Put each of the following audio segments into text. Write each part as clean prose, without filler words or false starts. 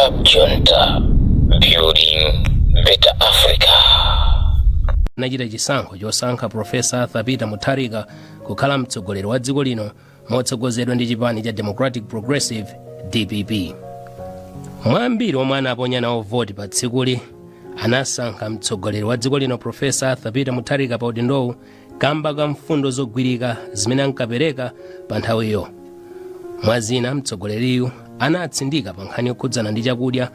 Cab Junta, building better Africa. Anachita chisankho chosankha Profesa Arthur Peter Mutharika kukhala mtsogoleri wa dziko lino motsogozedwa ndi chipani cha Democratic Progressive, DPP. Mwa ambiri omwe anaponya nawo voti pa tsikuli, anasankha mtsogoleri wa dziko lino Profesa Arthur Peter Mutharika pa udindowu kamba ka mfundo zogwirika zimene ankapereka pa nthawiyo. Mwa zina, mtsogoleriyu anatsindika pa nkhani yokhudzana ndi chakudya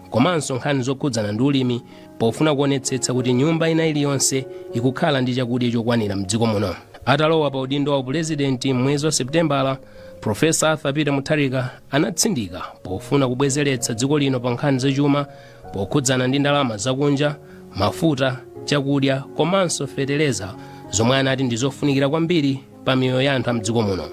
komanso nkhani zokhudzana ndi ulimi, pofuna kuonetsetsa kuti nyumba ina iliyonse ikukhala ndi chakudya chokwanira mdziko muno. Atalowa pa udindo wa upulezidenti mwezi wa Seputembala, Profesa Arthur Peter Mutharika anatsindika pofuna kubwezeretsa dziko lino pa nkhani zachuma, pokhudzana ndi ndalama zakunja, mafuta, chakudya komanso feteleza, zomwe anati ndi zofunikira kwambiri pa miyoyo ya anthu a mdziko muno.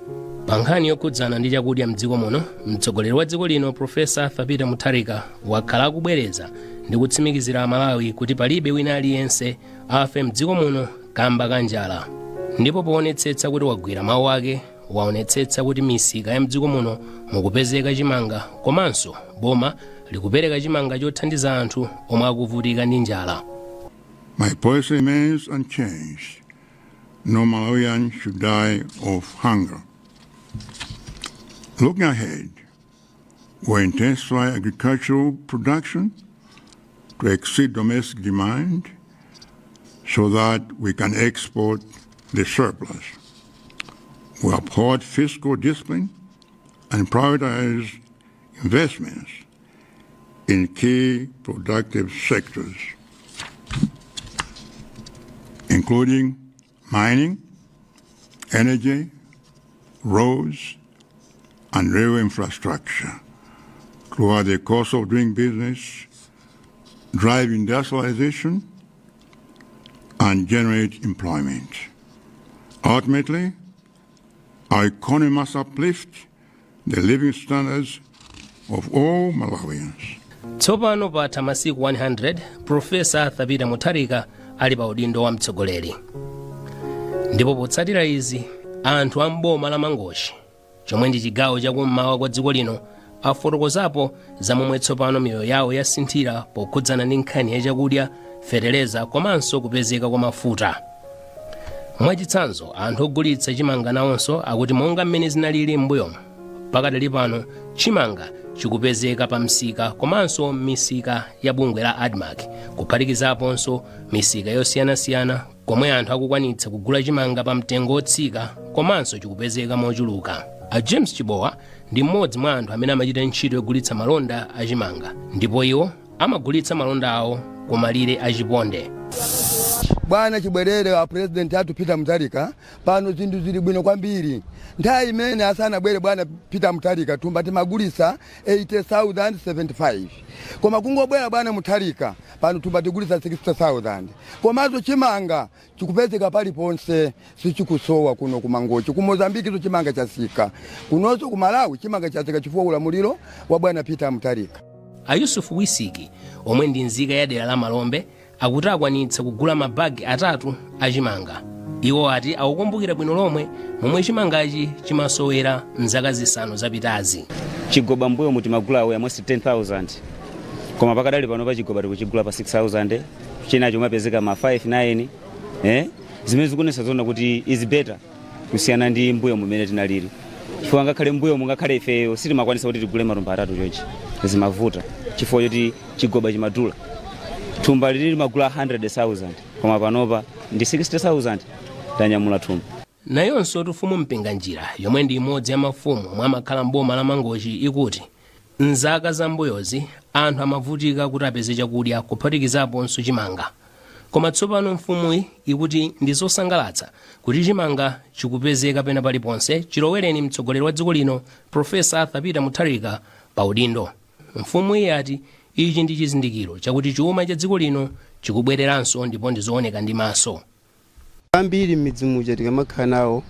Pa nkhani yokhudzana ndi chakudya mdziko muno, mtsogoleri wa dziko lino Profesa Arthur Peter Mutharika wakhala akubwereza ndi kutsimikizira Amalawi kuti palibe wina aliyense afe mdziko muno kamba ka njala. Ndipo poonetsetsa kuti wagwira mawu ake, waonetsetsa kuti misika ya mdziko muno mukupezeka chimanga, komanso boma likupereka chimanga chothandiza anthu omwe akuvutika ndi njala. My policy remains unchanged. No Malawian should die of hunger. Looking ahead, we intensify agricultural production to exceed domestic demand so that we can export the surplus. We uphold fiscal discipline and prioritize investments in key productive sectors, including mining, energy, roads, and rail infrastructure, to lower the cost of doing business, drive industrialization, and generate employment. Ultimately, our economy must uplift the living standards of all Malawians. Tsopano patha masiku 100 Profesa Arthur Peter Mutharika ali pa udindo wa mtsogoleri, ndipo potsatira izi, anthu a mboma la Mangochi, chomwe ndi chigawo chakummawa kwa dziko lino, afotokozapo za momwe tsopano miyoyo yawo yasinthira pokhudzana ndi nkhani ya chakudya, feteleza komanso kupezeka kwa mafuta. Mwachitsanzo, anthu ogulitsa chimanga nawonso akuti monga mmene zinalili m'mbuyomu, pakadali pano chimanga chikupezeka pa msika komanso misika ya bungwe la ADMARC, kuphatikizaponso misika yosiyanasiyana komwe anthu akukwanitsa kugula chimanga pa mtengo wotsika komanso chikupezeka mochuluka. A James Chibowa ndi mmodzi mwa anthu amene amachita ntchito yogulitsa malonda achimanga, ndipo iwo amagulitsa malonda awo ku malire achiponde. Bwana, chibwerere wa president athu Peter Mutharika, pano zinthu zili bwino kwambiri. Nthawi imene asanabwere bwana Peter Mutharika, thumba timagulisa 80,075, koma kungobwera bwana Mutharika, pano thumba tigulisa 60,000. Komanso chimanga chikupezeka paliponse, sichikusowa kuno kuMangochi. Ku Mozambiki chimanga chasika, kunonso ku Malawi chimanga chasika chifukwa ulamuliro wa bwana Peter Mutharika. A Yusufu Wisiki, omwe ndi nzika ya dera la Malombe, akuti akwanitsa kugula mabagi 3 achimanga. Iwo ati akukumbukira bwino lomwe momwe chimangachi chimasowera mzaka 5 zapitazi. Chigoba mbuyo mutimagula awo almost 10,000, koma pakadali pano pa chigoba tikuchigula pa 6000, chinacho mapezeka ma 5 9, zimene zikuonetsa zona kuti is better kusiyana ndi mbuyo mumene tinalili, chifukwa ngakhale mbuyo mungakhale ifeyo sitimakwanisa kuti tigule matumba 3 chonchi, zimavuta chifukwa choti chigoba chimadula. Thumba lili limagula 100,000, koma panopa ndi 60,000 tanyamula thumba. Nayonso mfumu Mpinganjira, yomwe ndi imodzi ya mafumu omwe amakhala mboma la Mangochi, ikuti mzaka zambuyozi anthu amavutika kuti apeze chakudya, kuphatikizaponso chimanga. Koma tsopano mfumuyi ikuti ndi zosangalatsa kuti chimanga chikupezeka pena paliponse chilowereni mtsogoleri wa dziko lino Profesa Arthur Peter Mutharika pa udindo. Mfumuyi yati ichi ndi chizindikiro chakuti chuma cha dziko lino chikubwereranso ndipo ndi zooneka ndi maso. Ambiri m'midzi muja tikamakhala nawo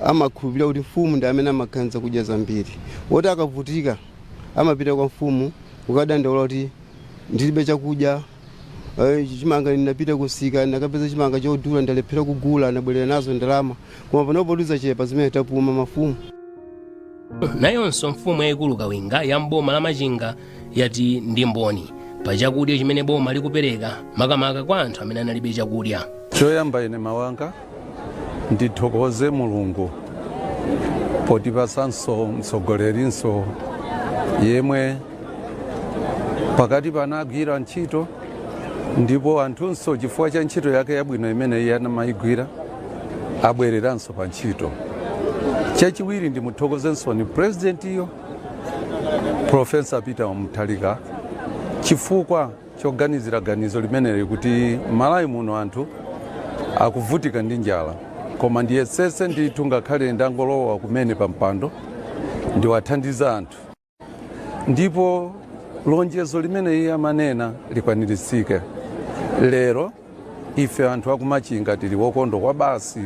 amakhulupirira kuti mfumu ndi amene amakhala kudya zambiri, woti akavutika amapita kwa mfumu kukadandaula kuti ndilibe chakudya, chimanga ndinapita kusika ndakapeza chimanga chodula, ndalephera kugula, ndabwerera nazo ndalama. Koma panopo tizachepa zimene tapuma mafumu. Nayonso mfumu yayikulu Kawinga ya mboma la Machinga Yati ndi mboni pa chakudya chimene boma likupereka, makamaka kwa anthu amene analibe chakudya. Choyamba, ine mawanga ndithokoze Mulungu potipasanso mtsogolerinso yemwe pakati panagwira ntchito, ndipo anthunso chifukwa cha ntchito yake yabwino imene iye anamayigwira abwereranso pa ntchito. Chachiwiri, ndimuthokozenso ni president iyo, Professor Peter Mutharika, chifukwa choganizira ganizo limeneli kuti Malawi muno anthu akuvutika ndi njala, koma ndiyesese ndithu, ngakhale ndangolowa kumene pa mpando, ndiwathandiza anthu, ndipo lonjezo limene iye amanena likwaniritsidwe. Lero ife anthu akumachinga tili wokondwa kwa basi.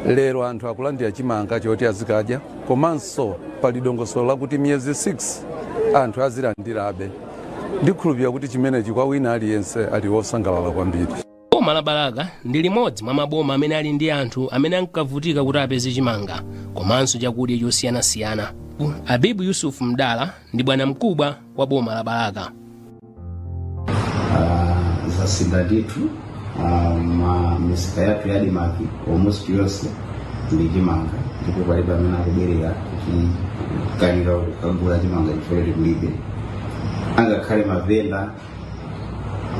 Lero anthu akulandira chimanga choti azikadya, komanso pali dongosolo lakuti miyezi 6 anthu azilandirabe. Ndikhulupirira kuti chimenechi kwa wina aliyense ali wosangalala kwambiri. Boma la Balaka ndi limodzi mwa maboma amene ali ndi anthu amene ankavutika kuti apeze chimanga komanso chakudya chosiyanasiyana. Abibu Yusuf Mdala ndi bwana mkubwa wa boma la Balaka. Zasintha ndithu. Ma misika yathu ya ADMARC almost yonse ndi chimanga, ndipo palibe amene akubwerera kuti kukanika kukagula chimanga chifukwa choti kulibe. Angakhale mavenda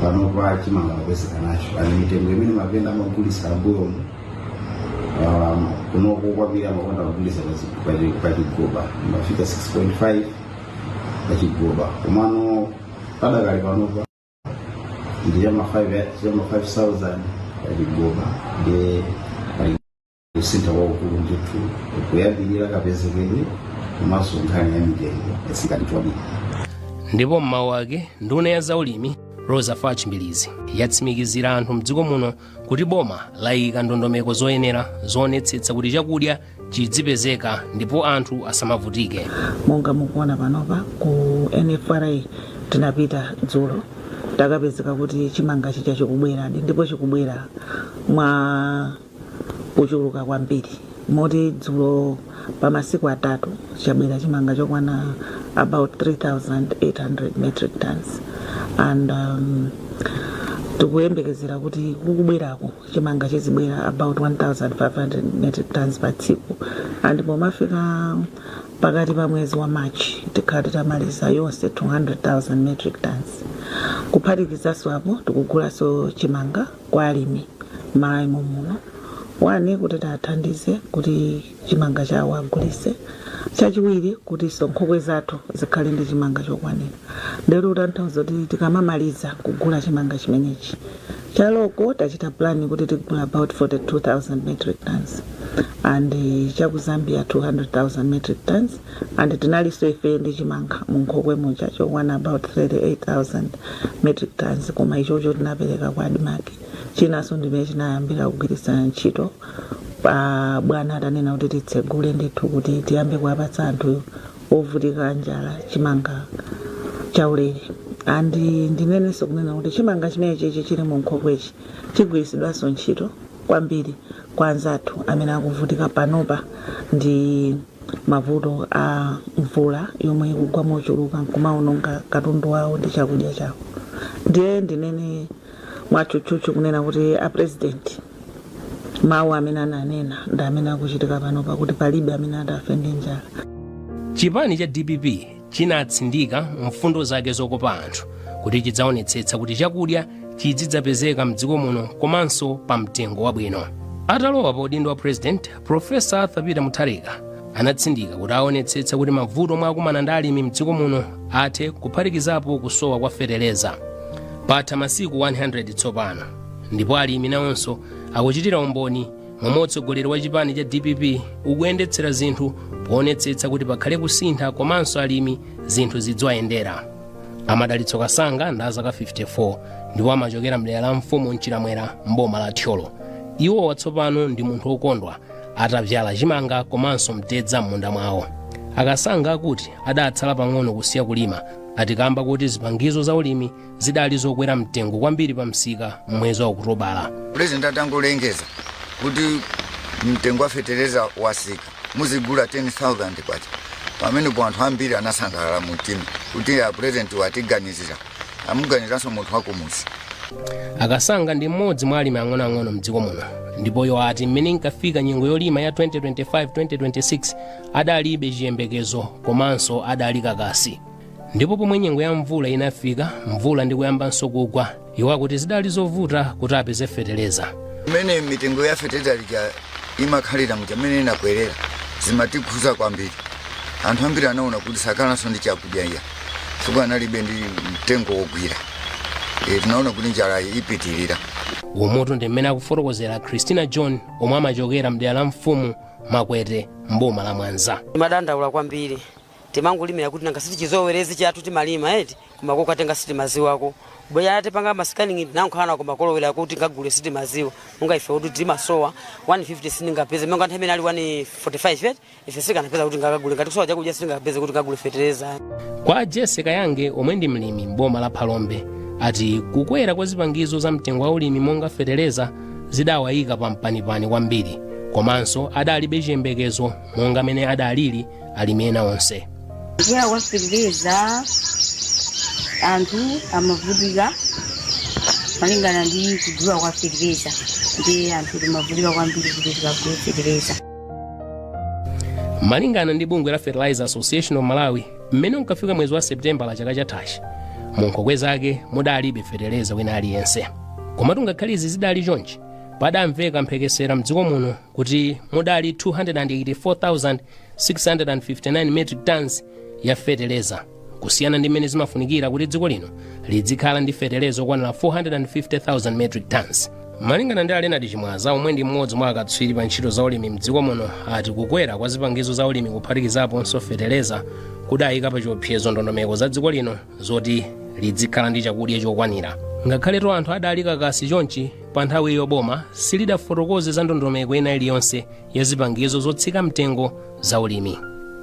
panopa chimanga akupezeka nacho, ani mitengo imene mavenda amagulisa ambuyomu, kunoko kwambiri amakonda kugulisa pachigoba, imafika 6.5 pachigoba, komano padakali panopa ndi chama 5, chama 5000 pachigoba. Ndiye pali kusintha kwakukulu ndithu, kuyambirira kapezekedwe komanso nkhani ya mitengo yatsika ndithu kwambiri. Ndipo mmawu ake, nduna ya zaulimi Rosa Fatch Mbilizi yatsimikizira anthu mdziko muno kuti boma layika ndondomeko zoyenera zoonetsetsa kuti chakudya chidzipezeka ndipo anthu asamavutike. Monga mukuona panopa, ku NFRA tinapita dzulo, takapezeka kuti chimanga chija chikubweradi, ndipo chikubwera mwa kuchuluka kwambiri, moti dzulo pa masiku 3 chabwera chimanga chokwana about 3800 metric tons, and tikuyembekezera kuti kukubwerako chimanga chizibwera about 1500 metric tons pa tsiku, and pomafika pakati pa mwezi wa March tikhala titamaliza yonse 200,000 metric tons. Kuphatikizanso apo, tikugulanso chimanga kwa alimi m'Malawi muno, one, kuti tiathandize kuti chimanga chawo agulise, chachiwiri, kuti nkhokwe zathu zikhale ndi chimanga chokwanira. Ndero kutanthauza kuti tikamamaliza kugula chimanga chimenechi cha local, tachita plan kuti tigula about 42,000 metric tons, and chaku Zambia 200,000 metric tons, and tinalinso ife ndi chimanga mu nkhokwe muja chokwana about 38,000 metric tons, koma ichocho tinapereka kwa ADMARC. Chinanso, ndimene chinayambira kugwiritsa ntchito pa bwana atanena kuti titsegule ndithu kuti tiyambe kuwapatsa anthu ovutika njala chimanga chaulere. And ndinenenso kunena kuti chimanga chimene chichi chili mu nkhokwechi chigwiritsidwanso ntchito kwambiri kwa anzathu amene akuvutika panopa ndi mavuto a mvula yomwe ikugwa mochuluka nkumaononga katundu wawo ndi chakudya chawo. Ndiye ndinene mwatchutchutchu kunena kuti a President mawu amene ananena ndi amene akuchitika panopa, kuti palibe amene atafe ndi njala. Chipani cha DPP chinatsindika mfundo zake zokopa anthu kuti chidzaonetsetsa kuti chakudya chizidzapezeka mdziko muno komanso pa mtengo wabwino. Atalowa pa udindo wa President, Professor Arthur Peter Mutharika anatsindika kuti aonetsetsa kuti mavuto omwe akumana ndi alimi mdziko muno athe, kuphatikizapo kusowa kwa feteleza. Patha masiku 100 tsopano, ndipo alimi nawonso akuchitira umboni momwe utsogoleri wa chipani cha DPP ukuyendetsera zinthu poonetsetsa kuti pakhale kusintha komanso alimi zinthu zidziwayendera. Amadalitso Kasanga ndi azaka 54 ndipo amachokera mdera la mfumu Mchiramwera mboma la Thyolo. Iwo watsopano ndi munthu wokondwa atabyala chimanga komanso mtedza m'munda mwawo. Akasanga akuti adatsala pang'ono kusiya kulima atikamba kuti zipangizo za ulimi zidali zokwera mtengo kwambiri pa msika m'mwezi wa Okutobala. President atangolengeza kuti mtengo wa fetereza wasika, muzigula 10,000 kwacha, pamenepo anthu ambiri anasangalala mumtima. Kuti a President watiganizira, amuganiziranso munthu wakumuzi. Akasanga ndi mmodzi mwa alimi ang'onoang'ono mdziko muno, ndipo iwo ati mmene inkafika nyengo yolima ya 2025-2026 adalibe chiyembekezo komanso adali kakasi. Ndipo pomwe nyengo ya mvula inafika, mvula ndi kuyambanso kugwa, iwo akuti zidali zovuta kuti apeze feteleza. Mmene mitengo ya feteleza lija imakhalira muja, mmene inakwerera, zimatikhuza kwambiri. Anthu ambiri anaona kuti sakhalanso ndi chakudya iya, chifukwa analibe ndi mtengo wogwira. Tinaona kuti njala ipitirira. Umutu ndi mmene akufotokozera Christina John, omwe amachokera mdera la mfumu Makwete mboma la Mwanza. Timadandaula kwambiri. Timangolimira kuti nanga sitichizowerezi chathu, timalima eti, koma kokatenga sitimaziwako. Bweya atipanga ma scanning, tinankhana koma kolowera kuti ngagule sitimaziwa. Monga ife kuti timasowa 150, sindingapeze. Monga nthawi imene ali 145 eti, ife sikanapeza kuti ngakagule. Ngati kusowa chakudya, sindingapeze kuti ngagule fetereza. Kwa Jesse Kayange, omwe ndi mlimi mboma la Phalombe, ati kukwera kwa zipangizo za mtengo wa ulimi monga feteleza zidawayika pa mpanipani kwambiri, komanso adalibe chiyembekezo monga mene adalili alimi ena onse. Kukwera kwa fetereza, anthu amavutika malingana ndi kudula kwa fetereza, ndi anthu timavutika kwambiri kuti tikagule fetereza. Malingana ndi bungwe la Fertilizer Association of Malawi, mmene unkafika mwezi wa Septemba la chaka chathachi, mu nkhokwe zake mudalibe feteleza wina aliyense. Komatu ngakhale izi zidali chonchi, padamveka mphekesera mdziko muno kuti mudali 284,659 metric tons ya feteleza, kusiyana ndi mmene zimafunikira kuti dziko lino lidzikhala ndi feteleza okwanira 450,000 metric tons. Malingana ndi a Leonard Chimwaza, omwe ndi mmodzi mwa akatswiri pa ntchito za ulimi mdziko muno, ati kukwera kwa zipangizo za ulimi, kuphatikizaponso feteleza, kudayika pa chiopsezo ndondomeko za dziko lino zoti lidzikhala ndi chakudya chokwanira. Ngakhaletu anthu adali kakasi chonchi, pa nthawi iyo boma silidafotokoze za ndondomeko ina iliyonse ya zipangizo zotsika mtengo za ulimi.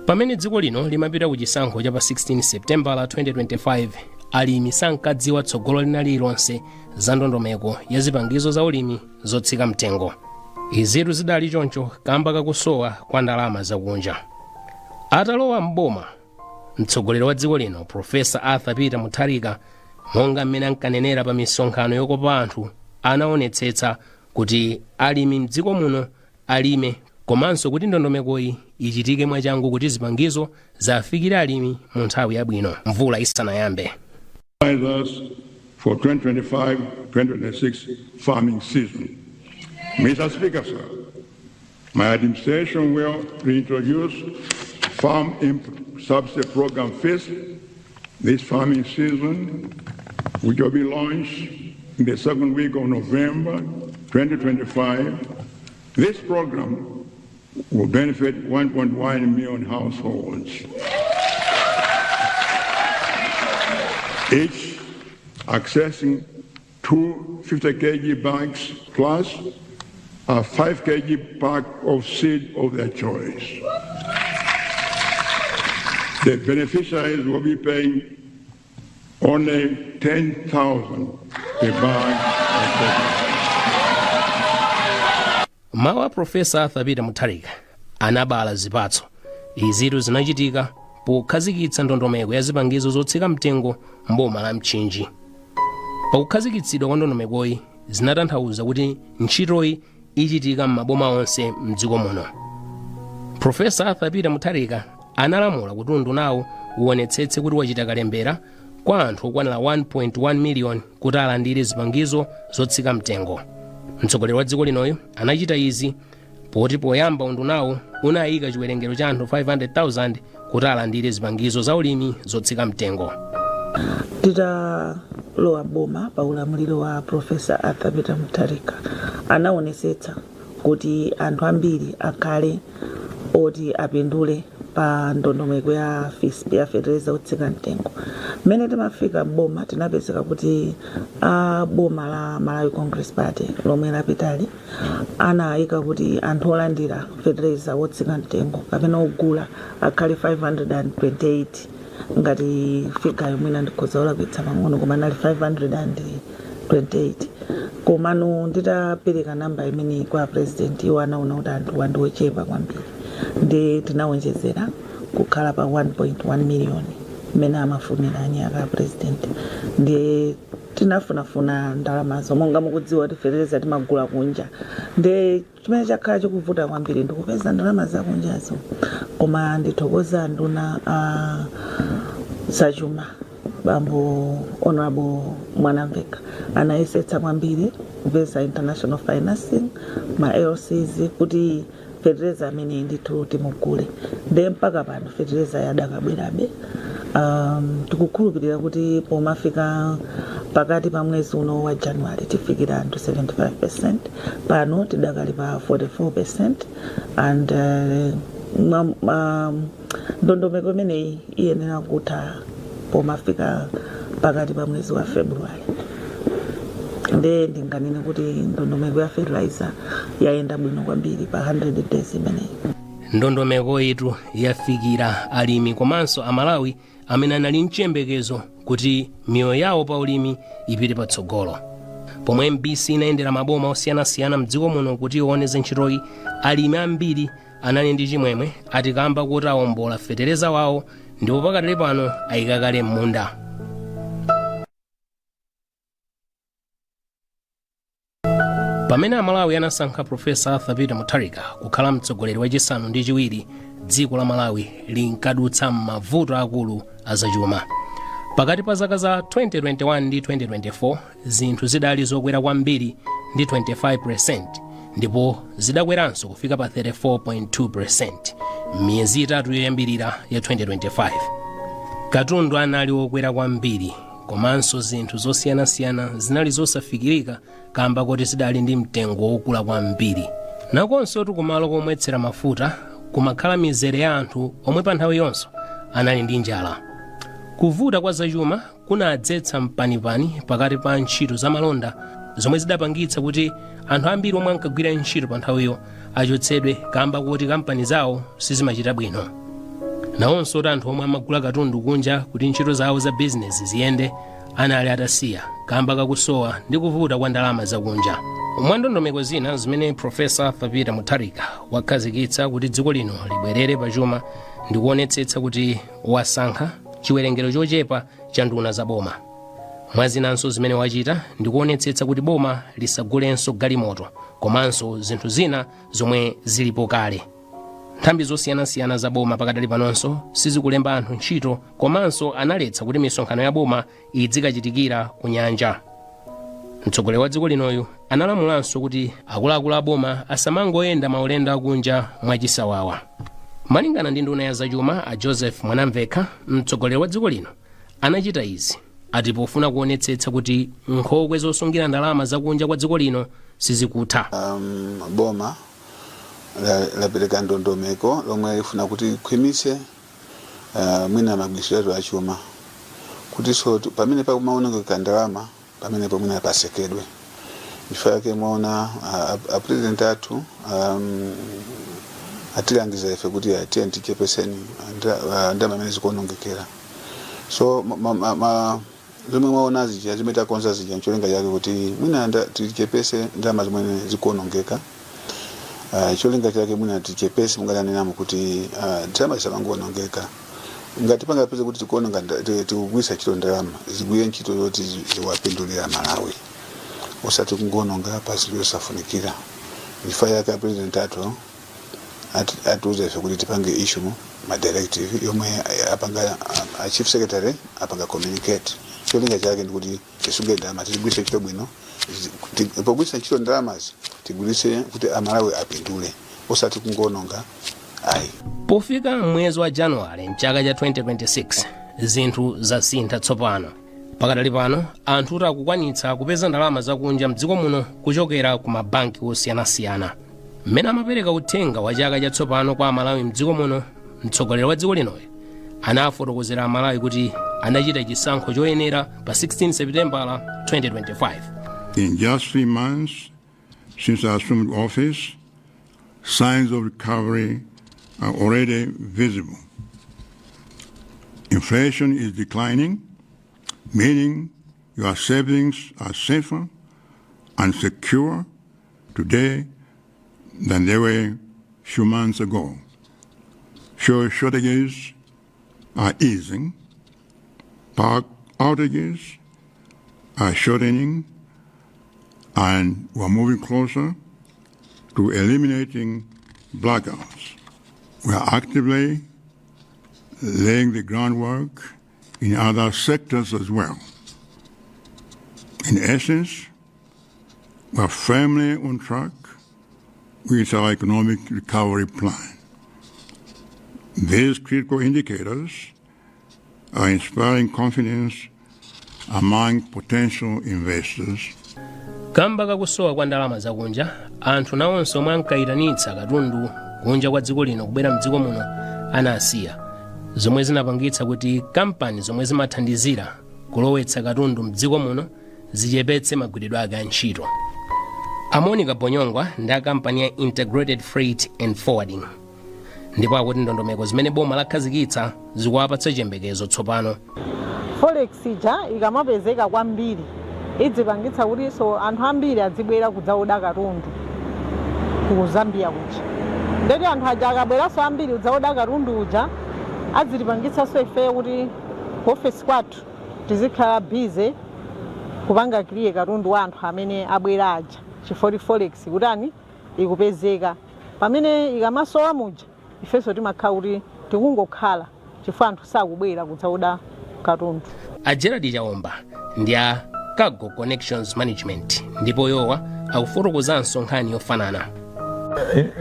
Pamene dziko lino limapita ku chisankho cha pa 16 Septembala 2025, alimi sankadziwa tsogolo lina lililonse za ndondomeko ya zipangizo za ulimi zotsika mtengo. Izitu zidali choncho kamba kakusowa kwa ndalama zakunja. Atalowa mboma mtsogoleri wa dziko lino, Profesa Arthur Peter Mutharika, monga mmene ankanenera pa misonkhano yokopa anthu, anaonetsetsa kuti alimi mdziko muno alime, komanso kuti ndondomekoyi ichitike mwachangu kuti zipangizo zafikire alimi mu nthawi yabwino mvula isanayambe. Fertilizers for 2025-2026 farming season. Mr. Speaker, sir, my administration will reintroduce Farm Input Subsidy Program FISP this farming season, which will be launched in the second week of November 2025. This program will benefit 1.1 million households, each accessing two 50 kg bags plus a 5 kg pack of seed of their choice. The beneficiaries will be paying only 10,000 per bag of fertilizer. Mawu a Profesa Arthur Peter Mutharika anabala zipatso. Izitu zinachitika pokhazikitsa ndondomeko ya zipangizo zotsika mtengo mboma la Mchinji. Pakukhazikitsidwa kwa ndondomekoyi, zinatanthauza kuti ntchitoyi ichitika m'maboma onse mdziko muno. Profesa Arthur Peter Mutharika analamula kuti undunawo uonetsetse kuti wachita kalembera kwa anthu okwanira 1.1 miliyoni kuti alandire zipangizo zotsika mtengo. Mtsogoleri wa dziko linoyo anachita izi poti poyamba undunawo unayika chiwerengero cha anthu 500,000 kuti alandire zipangizo za ulimi zotsika mtengo. Titalowa boma pa ulamuliro wa Profesa Arthur Peter Mutharika, anaonesetsa kuti anthu ambiri akhale oti apindule pa ndondomeko ya FISP, ya fetereza otsika mtengo. Mmene timafika mboma, tinapezeka kuti a boma la Malawi Congress Party lomwe lapitali anayika kuti anthu olandira fetereza wotsika mtengo kapena ogula akhale 528. Ngati figure yo mwina ndikhoza kulakwitsa pang'ono, koma anali 528. Komano nditapereka namba imeneyi kwa President, iwo anaona kuti anthu ndi ochepa kwambiri, ndi tinawonjezera kukhala pa 1.1 miliyoni. Mmene amafunira anyaka a president, ndiye tinafunafuna ndalamazo. Monga mukudziwa kuti fetereza timagula kunja, ndiye chimene chakhala chikuvuta kwambiri ndikupeza ndalama zakunjazo. Koma ndithokoza nduna a zachuma, bambo Honorable Mwanamveka, anayesetsa kwambiri kupeza international financing, ma LCs, kuti fetereza amene ndithu timugule. Ndiye mpaka pano fetereza yadakabwerabe. Tikukhulupirira kuti pomafika pakati pa mwezi uno wa January tifikira anthu 75. Pano tidakali pa 44 and ndondomeko imeneyi iyenera kutha pomafika pakati pa mwezi wa February. Ndiye ndinganene kuti ndondomeko ya fertilizer yayenda bwino kwambiri pa 100 days imeneyi. Ndondomeko itu yafikira alimi komanso Amalawi amene anali mchiyembekezo kuti miyoyo yawo pa ulimi ipite patsogolo. Pomwe MBC inayendera maboma osiyanasiyana mdziko muno kuti ione za ntchitoyi, alimi ambiri anali ndi chimwemwe atikamba kuti awombola fetereza wawo ndipo pakatali pano ayika kale m'munda. Pamene Amalawi anasankha Profesa Arthur Peter Mutharika kukhala mtsogoleri wachisanu ndi chiwiri, dziko la Malawi linkadutsa m'mavuto akulu azachuma. Pakati pa zaka za 2021 ndi 2024 zinthu zidali zokwera kwambiri ndi 25% ndipo zidakweranso kufika pa 34.2% m'miyezi itatu yoyambirira ya 2025. Katundu anali wokwera kwambiri komanso zinthu zosiyanasiyana zinali zosafikirika kamba koti zidali ndi mtengo wokula kwambiri. Nakonso kumalo komwetsera mafuta kumakhala mizere ya anthu omwe pa nthawi yonso anali ndi njala. Kuvuta kwa zachuma kunadzetsa mpanipani pakati pa ntchito za malonda zomwe zidapangitsa kuti anthu ambiri omwe ankagwira ntchito pa nthawiyo achotsedwe kamba kuti kampani zawo sizimachita bwino. Nawonso kuti anthu omwe amagula katundu kunja kuti ntchito zawo za bizinesi ziyende anali atasiya kamba kakusowa ndi kuvuta kwa ndalama zakunja. Mwa ndondomeko zina zimene Profesa Arthur Peter Mutharika wakhazikitsa kuti dziko lino libwerere pachuma ndi kuonetsetsa kuti wasankha chiwerengero chochepa cha nduna za boma. Mwa zinanso zimene wachita ndi kuonetsetsa kuti boma lisagulenso galimoto komanso zinthu zina zomwe zilipo kale. Nthambi zosiyanasiyana za boma pakadali panonso sizikulemba anthu ntchito komanso analetsa kuti misonkhano ya boma idzikachitikira ku nyanja. Mtsogoleri wa dziko linoyu analamulanso kuti akuluakulu a boma asamangoyenda maulendo akunja mwachisawawa. Malingana ndi nduna ya zachuma a Joseph Mwanamvekha, mtsogoleri wa dziko lino anachita izi ati pofuna kuonetsetsa kuti nkhokwe zosungira ndalama zakunja kwa dziko lino sizikutha. Boma lapereka ndondomeko lomwe lifuna kuti likhwimitse mwina magwiritsidwe achuma, kutinso pamene pakumaonongeka ndalama pamenepo mwina pasekedwe. Chifukwa chake mwaona a president athu atilangiza ife kuti atiye tichepeseni ndalama imene zikuonongekera. So zomwe mwaona zija, zimene takonza zija, ncholinga chake kuti mwina tichepese ndalama zimene zikuonongeka. Cholinga chake mwina tichepese, mungatanenamo kuti ndalama zisamangoonongeka. Ngati pangapeze kuti tikuononga tikugwiritsa ntchito ndalama, zigwire ntchito zoti ziwapindulira Malawi, osati kungoononga pa zinthu zosafunikira. Chifukwa chake a president athu atiuza ife kuti tipange issue ma directive yomwe apanga a chief secretary apanga communicate. Cholinga chake ndikuti tisunge ndalama, tizigwiritse ntchito bwino. Pogwiritsa ntchito ndalamazi tigwiritse kuti Amalawi apindule, osati kungoononga ayi. Pofika mwezi wa Januwale mchaka cha 2026 zinthu zasintha tsopano. Pakadali pano anthu akukwanitsa kupeza ndalama zakunja mdziko muno kuchokera ku mabanki osiyanasiyana. Mmene amapereka uthenga wa chaka chatsopano kwa Amalawi mdziko muno, mtsogoleri wa dziko linoyo anafotokozera Amalawi kuti anachita chisankho choyenera pa 16 Sepitembala 2025. In just 3 months since I assumed office, signs of recovery are already visible. Inflation is declining, meaning your savings are safer and secure today than they were few months ago. Fuel shortages are easing. Power outages are shortening and we're moving closer to eliminating blackouts. We are actively laying the groundwork in other sectors as well. In essence, we are firmly on track with our economic recovery plan. These critical indicators are inspiring confidence among potential investors. Kamba kakusowa kwa ndalama zakunja, anthu nawonso omwe ankayitanitsa katundu kunja kwa dziko lino kubwera mdziko muno anasiya, zomwe zinapangitsa kuti kampani zomwe zimathandizira kulowetsa katundu mdziko muno zichepetse magwiridwe ake a ntchito. A Monica Bonyongwa ndi a kampani ya Integrated Freight and Forwarding, ndipo akuti ndondomeko zimene boma lakhazikitsa zikuwapatsa chiyembekezo tsopano. Forex ija ikamapezeka kwambiri, idzipangitsa kutinso anthu ambiri adzibwera kudzaoda katundu ku Zambia kuja. Ndeti anthu aja akabweranso ambiri kudzaoda katundu uja, adzitipangitsanso ifeyo kuti ku ofesi kwathu tizikhala busy kupanga clear katundu wa anthu amene abwera aja, chifukwa forex kutani ikupezeka. Pamene ikamasowa muja, ifenso timakhala kuti tikungokhala chifukwa anthu sakubwera kudzaoda katundu. A Gerald Chaomba ndi a Cargo Connections Management, ndipo iwowa akufotokozanso nkhani yofanana.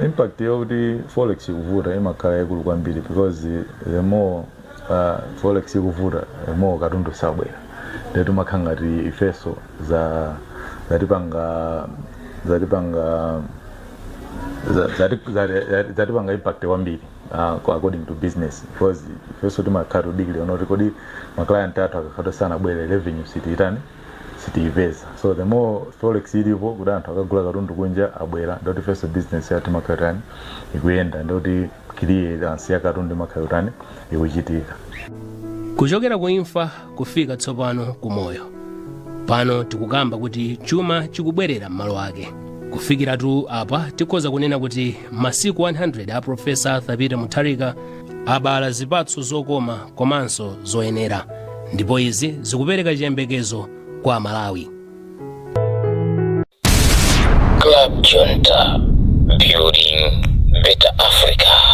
Impact yokuti forex ikuvuta imakhala ikulu kwambiri, because the more forex ikuvuta, the more katundu sabwera. Ndiye timakhala ngati ifeso za zatipanga zatipanga impact kwambiri according to business, because ifeso timakhala tudikilira kuti kodi ma client athu akakhala sanabwere, revenue sitiitani, sitiyipeza. So the more forex ilipo kuti anthu akagula katundu kunja abwera, ndoti ifeso business yathu imakhala tani, ikuyenda, ndoti clearance ya katundu imakhala tani, ikuchitika. Kuchokera ku imfa kufika tsopano ku moyo, pano tikukamba kuti chuma chikubwerera m'malo ake. Kufikiratu apa, tikhoza kunena kuti masiku 100 a Profesa Arthur Peter Mutharika abala zipatso zokoma komanso zoyenera, ndipo izi zikupereka chiyembekezo kwa Amalawi. Club Junta, building better Africa.